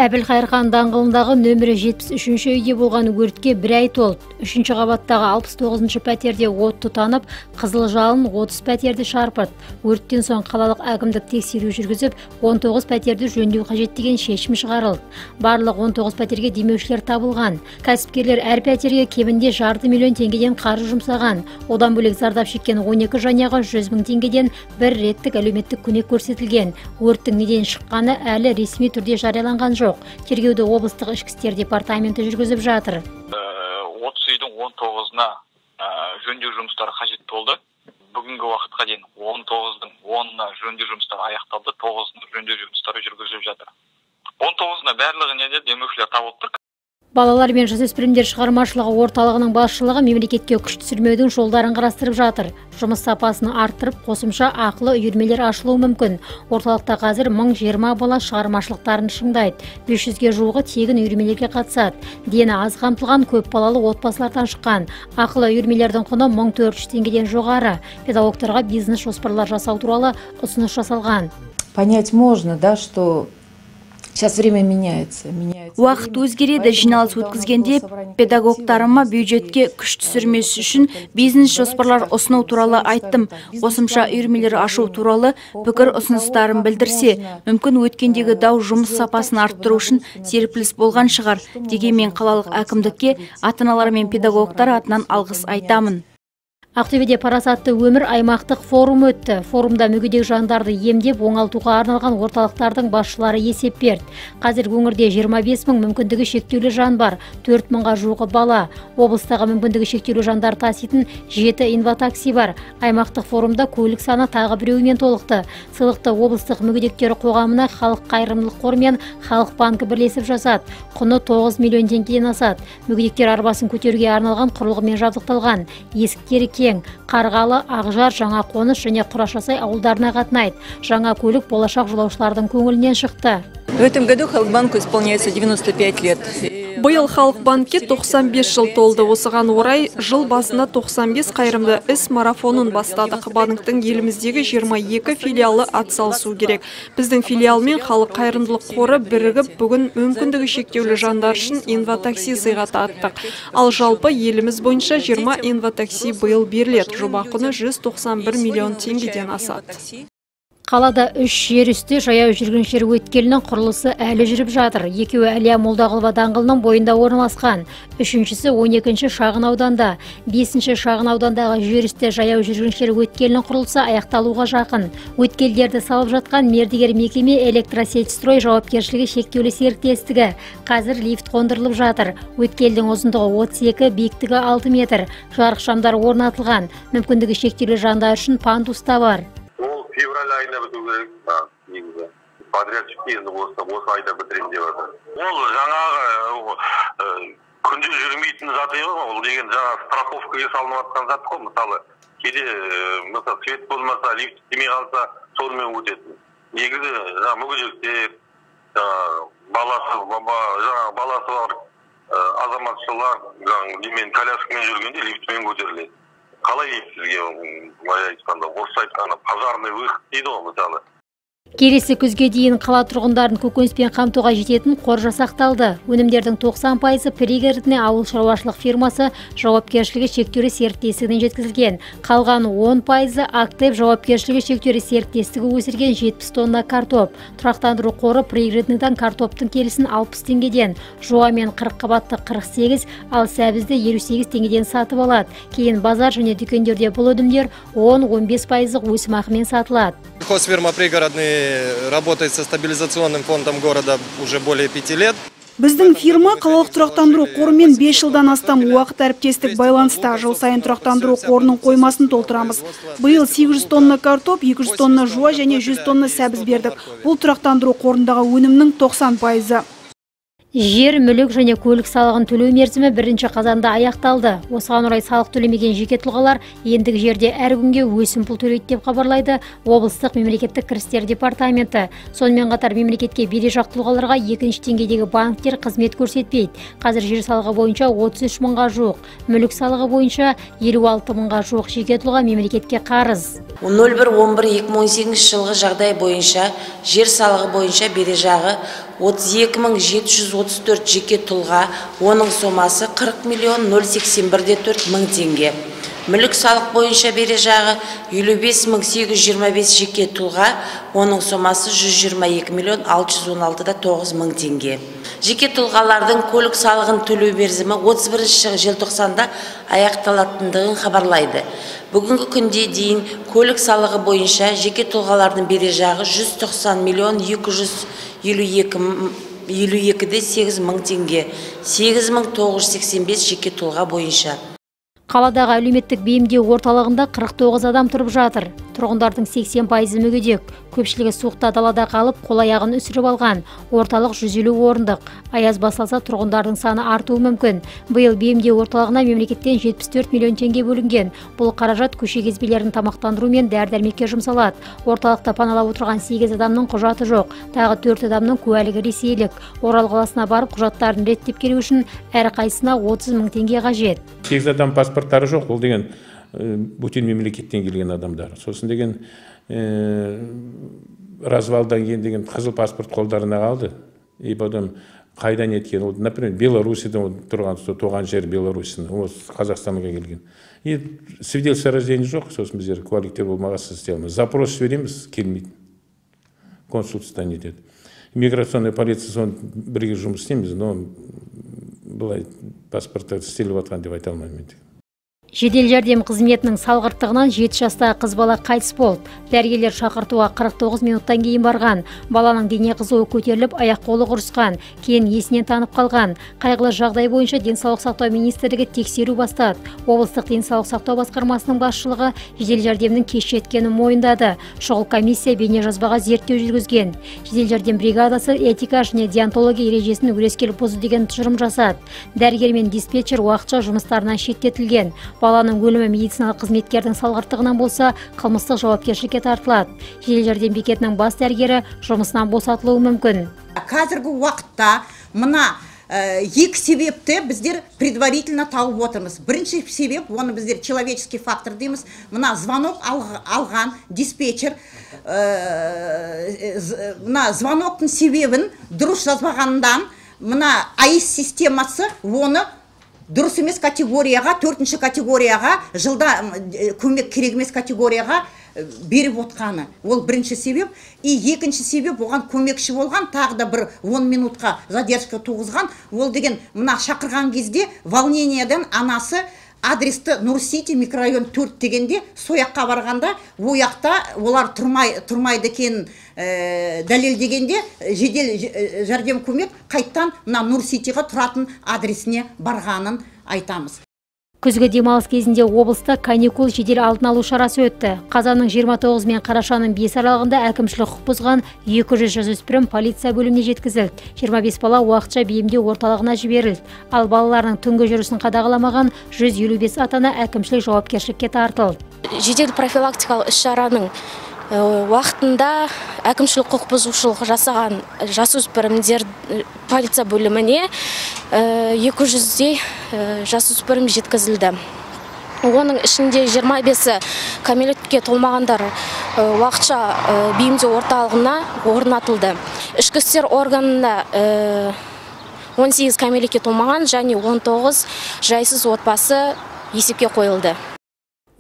Әбілқайыр хан даңғылындағы нөмірі 73-ші үйде болған өртке бір ай толды. 3-ші қабаттағы 69-шы пәтерде от тұтанып, қызыл жалын 30 пәтерді шарпыды. Өрттен соң қалалық әкімдік тексеру жүргізіп, 19 пәтерді жөндеу қажет деген шешім шығарылды. Барлық 19 пәтерге демеушілер табылған. Кәсіпкерлер әр пәтерге кемінде 0,5 миллион теңгеден қаржы жұмсаған. Одан бөлек зардап шеккен 12 жанұяға 100 мың теңгеден бір реттік әлеуметтік көмек көрсетілген. Өрттің неден шыққаны әлі ресми түрде жарияланған жоқ. Тергеуді облыстық ішкі істер департаменті жүргізіп жатыр. 30 үйдің 19-ына жөндеу жұмыстары қажет болды. Бүгінгі уақытқа дейін 19-дың 10-ына жөндеу жұмыстары аяқталды, 9-ына жөндеу жұмыстары жүргізіліп жатыр. 19-ына барлығы неде демеушілер табылып тұр. Балалар мен жасөспірімдер шығармашылығы орталығының басшылығы мемлекетке күш түсірмеудің жолдарын қарастырып жатыр. Жұмыс сапасын арттырып, қосымша ақылы үйірмелер ашылуы мүмкін. Орталықта қазір 1020 бала шығармашылықтарын шыңдайды. 500-ге жуығы тегін үйірмелерге қатысады. Дені аз қамтылған көп балалы отбасылардан шыққан. Ақылы үйірмелердің құны 1400 теңгеден жоғары. Педагогтарға бизнес жоспарлар жасау туралы ұсыныс жасалған. Понять можно, да, что сейчас время меняется. Уақыт өзгереді. Жиналыс өткізгенде педагогтарыма бюджетке күш түсірмес үшін бизнес жоспарлар ұсыну туралы айттым. Қосымша үйірмелер ашу туралы пікір ұсыныстарын білдірсе, мүмкін өткендегі дау жұмыс сапасын арттыру үшін серпіліс болған шығар. Дегенмен қалалық әкімдікке ата-аналар мен педагогтар атынан алғыс айтамын. Ақтөбеде парасатты өмір аймақтық форум өтті. Форумда мүгедек жандарды емдеп оңалтуға арналған орталықтардың басшылары есеп берді. Қазір өңірде 25 мың мүмкіндігі шектеулі жан бар, 4 мыңға жуығы бала. Облыстағы мүмкіндігі шектеулі жандар таситын 7 инватакси бар. Аймақтық форумда көлік саны тағы біреуімен толықты. Сыйлықты облыстық мүгедектер қоғамына Халық қайырымдылық қоры мен Халық банкі бірлесіп жасады. Құны 9 миллион теңгеден асады. Мүгедектер арбасын көтеруге арналған құрылғымен жабдықталған. Есіктері кең. Қарғалы, Ақжар, Жаңа Қоныс және Құрашасай ауылдарына қатынайды. Жаңа көлік болашақ жолаушылардың көңілінен шықты. В этом году Халық банку исполняется 95 лет. Биыл Халық банкке 95 жыл толды. Осыған орай жыл басында 95 қайырымды іс марафонын бастадық. Банктің еліміздегі 22 филиалы атсалысу керек. Біздің филиал мен Халық қайырымдылық қоры бірігіп, бүгін мүмкіндігі шектеулі жандар үшін инватакси сыйға тарттық. Ал жалпы еліміз бойынша 20 инватакси биыл беріледі. Жоба құны 191 миллион теңгеден асады. Қалада 3 жер үсті жаяу жүргіншілер өткелінің құрылысы әлі жүріп жатыр. Екеуі Әлия Молдағұлова даңғылының бойында орналасқан. Үшіншісі 12-ші шағын ауданда. 5-ші шағын аудандағы жер үсті жаяу жүргіншілер өткелінің құрылысы аяқталуға жақын. Өткелдерді салып жатқан мердігер мекеме Электросетьстрой жауапкершілігі шектеулі серіктестігі. Қазір лифт қондырылып жатыр. Өткелдің ұзындығы 32, биіктігі 6 метр. Жарық шамдар орнатылған. Мүмкіндігі шектеулі жандар үшін пандус та бар. Февраль айында біту керек, негізі. Подрядчик енді осы айда бітіремін деп жатыр. Ол жаңағы күнде жүрмейтін зат ғой, ол деген жаңа страховкаға салынып жатқан зат қой. Мысалы, кейде мысалы свет болмаса, лифт істемей қалса, сонымен өтетін. Негізі жаңа мүгедектер, баласы бар азаматшалар жаңа немен коляскамен жүргенде лифтмен көтеріледі. Қалай сізге, былай айтқанда, орысша айтқанда, пожарный выход дейді ғой, мысалы. Келесі күзге дейін қала тұрғындарын көкөніспен қамтуға жететін қор жасақталды. Өнімдердің 90%-ы Пригородный ауыл шаруашылық фирмасы жауапкершілігі шектеулі серіктестігінен жеткізілген. Қалған 10%-ы Актеп жауапкершілігі шектеулі серіктестігі өсірген 70 тонна картоп. Тұрақтандыру қоры Пригородныйдан картоптың келісін 60 теңгеден, жуа мен 40 қабатты 48, ал сәбізді 58 теңгеден сатып алады. Кейін базар және дүкендерде бұл өнімдер 10-15%-лық өсімақымен сатылады. Хозфирма Пригородный работает со стабилизационным фондом города уже более 5 лет. Біздің фирма қалалық тұрақтандыру қорымен 5 жылдан астам уақыт әріптестік байланыста. Жыл сайын тұрақтандыру қорының қоймасын толтырамыз. Биыл 800 тонна картоп, 200 тонна жуа және 100 тонна сәбіз бердік. Бұл тұрақтандыру қорындағы өнімнің 90%. Жер, мүлік және көлік салығын төлеу мерзімі 1 қазанда аяқталды. Осыған орай салық төлемеген жеке тұлғалар ендігі жерде әр күнге өсімпұл төлейді деп хабарлайды облыстық мемлекеттік кірістер департаменті. Сонымен қатар мемлекетке берешек тұлғаларға екінші деңгейдегі банктер қызмет көрсетпейді. Қазір жер салығы бойынша 33 мыңға жуық, мүлік салығы бойынша 56 мыңға жуық жеке тұлға мемлекетке қарыз. 01.11.2018 жылғы жағдай бойынша жер салығы бойынша бережағы 32 734 жеке тұлға, оның сомасы 40 миллион 081,4 мың теңге. Мүлік салық бойынша бережағы 55 825 жеке тұлға, оның сомасы 122 миллион 616,9 мың теңге. Жеке тұлғалардың көлік салығын төлеу мерзімі 31 желтоқсанда аяқталатындығын хабарлайды. Бүгінгі күнде дейін көлік салығы бойынша жеке тұлғалардың бережағы 190 миллион 252,8 мың теңге, 8985 жеке тұлға бойынша. Қаладағы әлеуметтік бейімдеу орталығында 49 адам тұрып жатыр. Тұрғындардың 80%-ы мүгедек. Көпшілігі суықта далада қалып, қол аяғын үсіріп алған. Орталық 150 орындық. Аяз басылса, тұрғындардың саны артуы мүмкін. Биыл бейімдеу орталығына мемлекеттен 74 миллион теңге бөлінген. Бұл қаражат көше кезбелерін тамақтандыру мен дәрі-дәрмекке жұмсалады. Орталықта паналап отырған 8 адамның құжаты жоқ. Тағы 4 адамның куәлігі ресейлік. Орал қаласына барып, құжаттарын реттеп келу үшін әрқайсысына 30 мың теңге қажет. 8 адам паспорттары жоқ, ол деген бөтен мемлекеттен келген адамдар. Сосын деген развалдан кейін деген қызыл паспорт қолдарына қалды. И потом қайдан неткен, вот, например, Белоруссиядан тұрған, туған жері Белоруссияның, осы Қазақстанға келген. И свидетельство о рождении жоқ, сосын біздер куәліктер болмаған соң істей алмаймыз. Запрос жібереміз, келмейді. Консульстводан нетеді. Миграционная полиция, соны бірге жұмыс істейміз, но былай паспорттар істеліп жатқан деп айта алмаймын мен. Жедел жәрдем қызметінің салғырттығынан 7 жастағы қыз бала қайтыс болды. Дәрігерлер шақыртуға 49 минуттан кейін барған. Баланың дене қызуы көтеріліп, аяқ қолы құрысқан. Кейін есінен танып қалған. Қайғылы жағдай бойынша Денсаулық сақтау министрлігі тексеру бастады. Облыстық денсаулық сақтау басқармасының басшылығы жедел жәрдемнің кеш жеткенін мойындады. Шұғыл комиссия бейне жазбаға зерттеу жүргізген. Жедел жәрдем бригадасы этика және деонтология ережесін өрескел бұзды деген тұжырым жасады. Дәрігер мен диспетчер уақытша жұмыстарынан шеттетілген. Баланың өлімі медициналық қызметкердің салғырттығынан болса, қылмыстық жауапкершілікке тартылады. Жедел жәрдем бекетінің бас дәрігері жұмысынан босатылуы мүмкін. Қазіргі уақытта мына екі себепті біздер предварительно тауып отырмыз. Бірінші себеп, оны біздер человеческий фактор дейміз. Мына звонок алған диспетчер мына звоноктың себебін дұрыс жазбағандан, мына АИС системасы оны дұрыс емес категорияға, төртінші категорияға, жылда көмек керек емес категорияға беріп отқаны. Ол бірінші себеп. И екінші себеп, оған көмекші болған, тағы да бір 10 минутқа задержка туғызған, ол деген мына шақырған кезде волнениядан анасы адресті Нұр-Сити микрорайон 4 дегенде, сояққа барғанда, ояқта олар тұрмайды екен дәлелдегенде, жедел жәрдем көмек қайттан мына Нұр-Ситиға тұратын адресіне барғанын айтамыз. Күзгі демалыс кезінде облыста каникул жедел алдын алу шарасы өтті. Қазанның 29 мен қарашаның 5 аралығында әкімшілік құқық бұзған 200 жасөспірім полиция бөліміне жеткізілді. 25 бала уақытша бейімдеу орталығына жіберілді. Ал балаларының түнгі жүрісін қадағаламаған 155 ата-ана әкімшілік жауапкершілікке тартылды. Жедел профилактикалық іс-шараның уақытында әкімшілік құқық бұзушылық жасаған жасөспірімдер полиция бөліміне 200-дей жасөспірім жеткізілді. Оның ішінде 25-і кәмелетке толмағандар уақытша бейімдеу орталығына орнатылды. Ішкі істер органына 18 кәмелетке толмаған және 19 жайсыз отбасы есепке қойылды.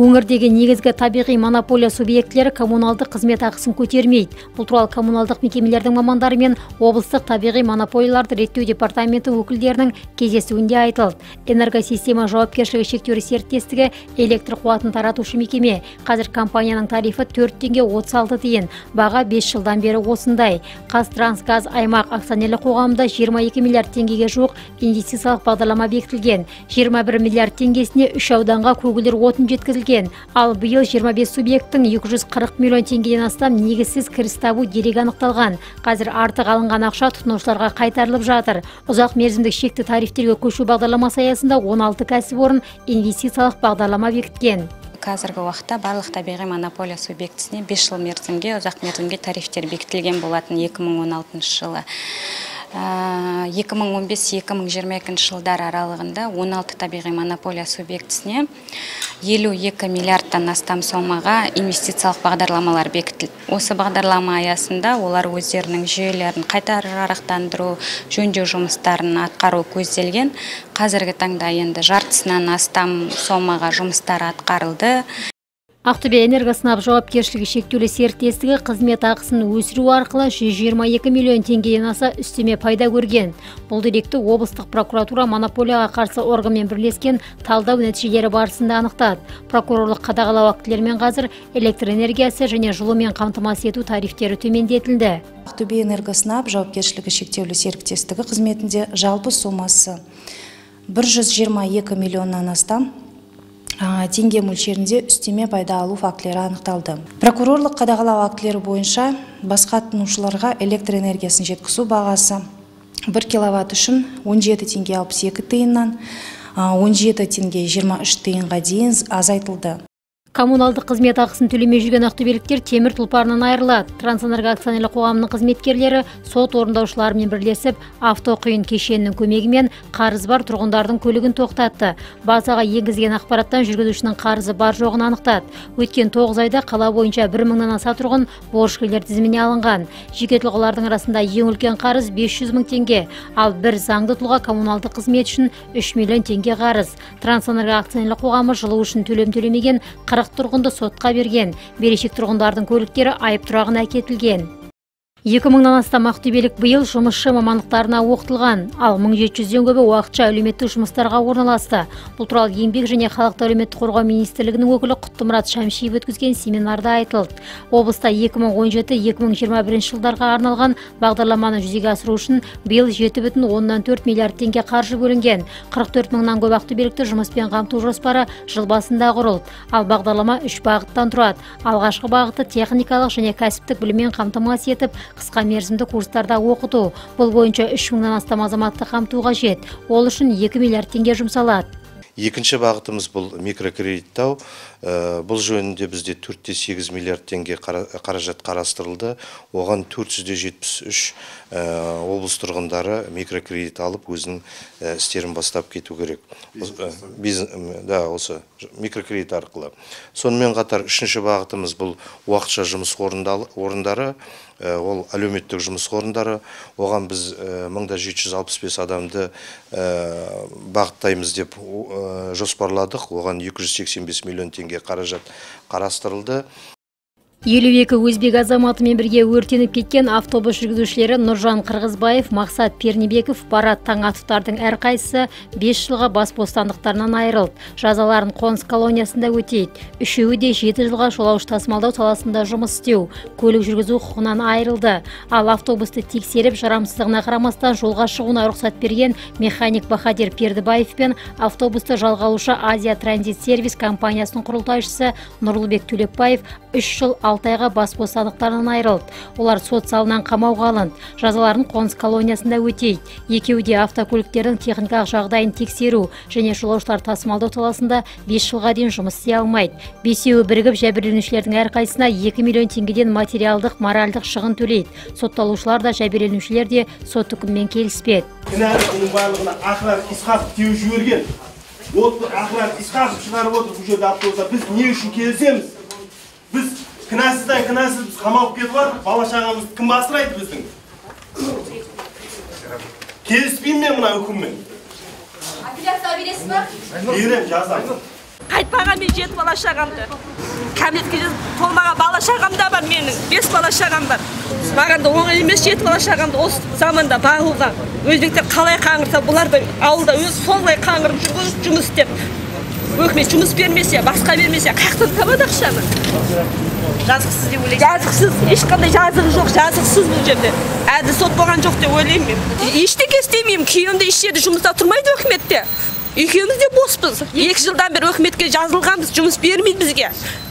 Өңірдегі негізгі табиғи монополия субъектілері коммуналдық қызмет ақысын көтермейді. Бұл туралы коммуналдық мекемелердің мамандары мен облыстық табиғи монополияларды реттеу департаменті өкілдерінің кездесуінде айтылды. Энергосистема жауапкершілігі шектеулі серіктестігі электр қуатын таратушы мекеме. Қазір компанияның тарифі 4 теңге 36 тиын. Баға 5 жылдан бері осындай. ҚазТрансГаз аймақ акционерлік қоғамында 22 миллиард теңгеге жуық инвестициялық бағдарлама бекітілген. 21 миллиард теңгесіне үш ауданға көгілдір отын жеткізілген. Ал биыл 25 субъекттің 240 миллион теңгеден астам негізсіз кіріс табу дерегі анықталған. Қазір артық алынған ақша тұтынушыларға қайтарылып жатыр. Ұзақ мерзімдік шекті тарифтерге көшу бағдарламасы аясында 16 кәсіпорын инвестициялық бағдарлама бекіткен. Қазіргі уақытта барлық табиғи монополия субъектісіне 5 жыл мерзімге, ұзақ мерзімге тарифтер бекітілген болатын 2016 жылы. 2015-2022 жылдар аралығында 16 табиғи монополия субъектісіне 52 миллиардтан астам сомаға инвестициялық бағдарламалар бекітілді. Осы бағдарлама аясында олар өздерінің жүйелерін қайта жарақтандыру, жөндеу жұмыстарын атқару көзделген. Қазіргі таңда енді жартысынан астам сомаға жұмыстар атқарылды. Ақтөбе энергосынап жауапкершілігі шектеулі серіктестігі қызмет ақысын өсіру арқылы 122 миллион теңгеден аса үстеме пайда көрген. Бұл деректі облыстық прокуратура монополияға қарсы органмен бірлескен талдау нәтижелері барысында анықтады. Прокурорлық қадағалау актілерімен қазір электр энергиясы және жылумен қамтамасыз ету тарифтері төмендетілді. Ақтөбе энергосынап жауапкершілігі шектеулі серіктестігі қызметінде жалпы сомасы 122 миллионнан астам теңге мөлшерінде үстеме пайда алу фактілері анықталды. Прокурорлық қадағалау актілері бойынша басқа тұтынушыларға электр энергиясын жеткізу бағасы 1 киловатт үшін 17 теңге 62 тиыннан 17 теңге 23 тиынға дейін азайтылды. Коммуналдық қызмет ақысын төлемей жүрген ақтөбеліктер темір тұлпарынан айырылады. Трансэнерго акционерлік қоғамының қызметкерлері сот орындаушыларымен бірлесіп, автоқұйын кешенінің көмегімен қарыз бар тұрғындардың көлігін тоқтатты. Базаға енгізген ақпараттан жүргізушінің қарызы бар жоғын анықтады. Өткен 9 айда қала бойынша 1000-нан аса тұрғын борышкерлер тізіміне алынған. Жеке тұлғалардың арасында ең үлкен қарыз 500 мың теңге, ал бір заңды тұлға коммуналдық қызмет үшін 3 миллион теңге қарыз. Трансэнерго акционерлік қоғамы жылу үшін төлем төлемеген 40 тұрғынды сотқа берген. Берешек тұрғындардың көліктері айып тұрағына әкетілген. 2000-нан астам ақтөбелік биыл жұмысшы мамандықтарына оқытылған, ал 1700-ден көбі уақытша әлеуметтік жұмыстарға орналасты. Бұл туралы Еңбек және халықты әлеуметтік қорғау министрлігінің өкілі Құттымұрат Шәмшиев өткізген семинарда айтылды. Облыста 2017-2021 жылдарға арналған бағдарламаны жүзеге асыру үшін биыл 7,4 миллиард теңге қаржы бөлінген. 44 мыңнан көп ақтөбелікті жұмыспен қамту жоспары жыл басында құрылды. Ал бағдарлама 3 бағыттан тұрады. Алғашқы бағыты техникалық және кәсіптік біліммен қамтамасыз етіп, қысқа мерзімді курстарда оқыту. Бұл бойынша 3000-нан астам азаматты қамту қажет. Ол үшін 2 миллиард теңге жұмсалады. Екінші бағытымыз бұл микрокредиттау. Бұл жөнінде бізде 4,8 миллиард теңге қаражат қарастырылды. Оған 473 облыс тұрғындары микрокредит алып, өзінің істерін бастап кету керек. Да, осы микрокредит арқылы. Сонымен қатар үшінші бағытымыз бұл уақытша жұмыс орындары, ол әлеуметтік жұмыс орындары. Оған біз 1765 адамды бағыттаймыз деп жоспарладық. Оған 285 миллион теңге қаражат қарастырылды. 52 өзбек азаматымен бірге өртеніп кеткен автобус жүргізушілері Нұржан Қырғызбаев, Мақсат Пернебеков, Барат Таңатовтардың әрқайсысы 5 жылға бас бостандықтарынан айырылды. Жазаларын қоныс колониясында өтейді. Үшеуі де 7 жылға жолаушы тасымалдау саласында жұмыс істеу, көлік жүргізу құқығынан айырылды. Ал автобусты тексеріп, жарамсыздығына қарамастан жолға шығуына рұқсат берген механик Бахадир Пердібаев пен автобусты жалға алушы Азия Транзит Сервис компаниясының құрылтайшысы Нұрлыбек Төлепбаев 3 жыл 6 айға бас бостандықтарынан айырылды. Олар сот залынан қамауға алынды. Жазаларын қоныс колониясында өтейді. Екеуі де автокөліктердің техникалық жағдайын тексеру және жолаушылар тасымалдау саласында 5 жылға дейін жұмыс істей алмайды. Бесеуі бірігіп жәбірленушілердің әрқайсысына 2 миллион теңгеден материалдық, моральдық шығын төлейді. Сотталушылар да, жәбірленушілер де сот үкімімен келіспеді. Кінәлі бұның барлығына Ақырар Исхақов теуіп жіберген. Отты Ақырар Исхақов шығарып отыр бұл жерде автобуста. Біз не үшін келісеміз? Біз кінәсізден кінәсіз біз қамалып кетіп жатырмыз, бала шағамызды кім асырайды біздің? Келіспеймін мен мына үкіммен. Апелляция бересіз ба? Беремін, жазамын. Қайтпаған мен 7 бала шағамды. Кәмелетке толмаған бала шағам да бар менің. 5 бала шағам бар. Маған да оңай емес 7 бала шағамды осы заманда бағуға. Өзбектер қалай қаңғырса, бұлар да ауылда өз солай қаңғырып жүр, жұмыс істеп. Өкімет жұмыс бермесе, басқа бермесе, қаяқтан табады ақшаны? Жазықсыз деп ойлайсыз? Жазықсыз, ешқандай жазығы жоқ, жазықсыз бұл жерде. Әділ сот болған жоқ деп ойлаймын мен. Ештеңе істемеймін, күйеуім де еш жерде жұмыста тұрмайды өкіметте. Екеуміз де боспыз. 2 жылдан бері өкіметке жазылғанбыз, жұмыс бермейді бізге.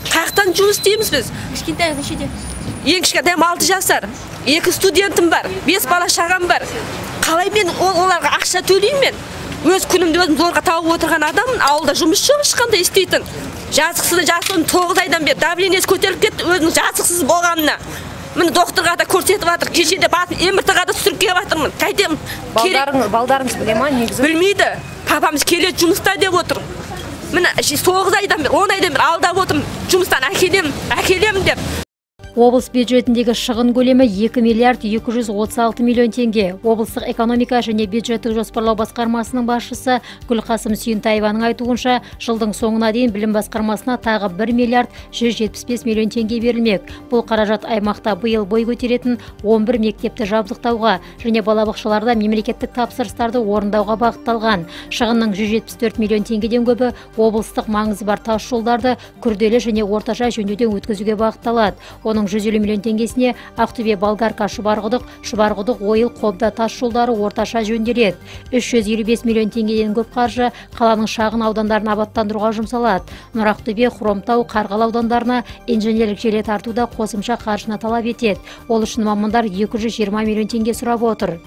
Қаяқтан жұмыс істейміз біз? Кішкентайыңыз нешеде? Ең кішкентайым 6 жасар. 2 студентім бар, 5 бала шағам бар. Қалай мен оларға ақша төлеймін мен? Өз күнімді өзім зорға тауып отырған адаммын, ауылда жұмыс жоқ ешқандай істейтін. Жазықсыз жасым 9 айдан бері давлениесі көтеріліп кетті, өзінің жазықсыз болғанына. Міне докторға да көрсетіп жатыр. Кеше де барып МРТ-ға да түсіріп келіп жатырмын. Қайтем? Балдарыңыз біле ма негізі? Білмейді. Папамыз келеді жұмыста деп отыр. Міне 9 айдан бері, 10 айдан бері алдап отырмын. Жұмыстан әкелем, әкелем деп. Облыс бюджетіндегі шығын көлемі 2 миллиард 236 миллион теңге. Облыстық экономика және бюджеттік жоспарлау басқармасының басшысы Гүлқасым Сүйінтаеваның айтуынша, жылдың соңына дейін білім басқармасына тағы 1 миллиард 175 миллион теңге берілмек. Бұл қаражат аймақта биыл бой көтеретін 11 мектепті жабдықтауға және балабақшаларда мемлекеттік тапсырыстарды орындауға бағытталған. Шығынның 174 миллион теңгеден көбі облыстық маңызы бар тас жолдарды күрделі және орташа жөндеуден өткізуге бағытталады. Оның 150 миллион теңгесіне Ақтөбе, Болгарка, Шұбарқұдық, Шұбарқұдық, Ойыл, Қобда тас жолдары орташа жөнделеді. 355 миллион теңгеден көп қаржы қаланың шағын аудандарын абаттандыруға жұмсалады. Нұр Ақтөбе, Хромтау, Қарғалы аудандарына инженерлік желі тартуда қосымша қаржыны талап етеді. Ол үшін мамандар 220 миллион теңге сұрап отыр.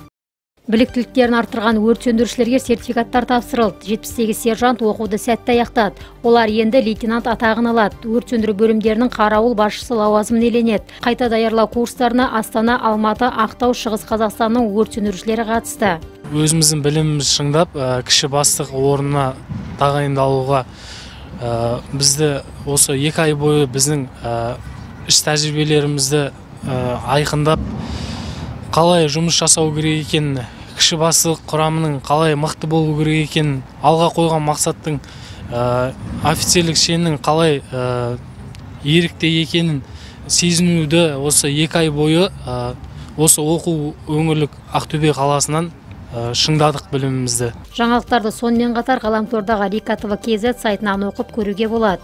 Біліктіліктерін арттырған өрт сөндірушілерге сертификаттар тапсырылды. 78 сержант оқуды сәтті аяқтады. Олар енді лейтенант атағын алады. Өрт сөндіру бөлімдерінің қарауыл басшысы лауазымын иеленеді. Қайта даярлау курстарына Астана, Алматы, Ақтау, Шығыс Қазақстанның өрт сөндірушілері қатысты. Өзіміздің білімімізді шыңдап, кіші бастық орнына тағайындалуға бізді осы 2 ай бойы біздің іс тәжірибелерімізді айқындап, қалай жұмыс жасау керек екенін, кіші бастық құрамының қалай мықты болу керек екенін, алға қойған мақсаттың, офицерлік шеннің қалай ерікті екенін сезінуді осы 2 ай бойы осы оқу өңірлік Ақтөбе қаласынан шыңдадық білімімізді. Жаңалықтарды сонымен қатар ғаламтордағы Рика ТВ KZ сайтынан оқып көруге болады.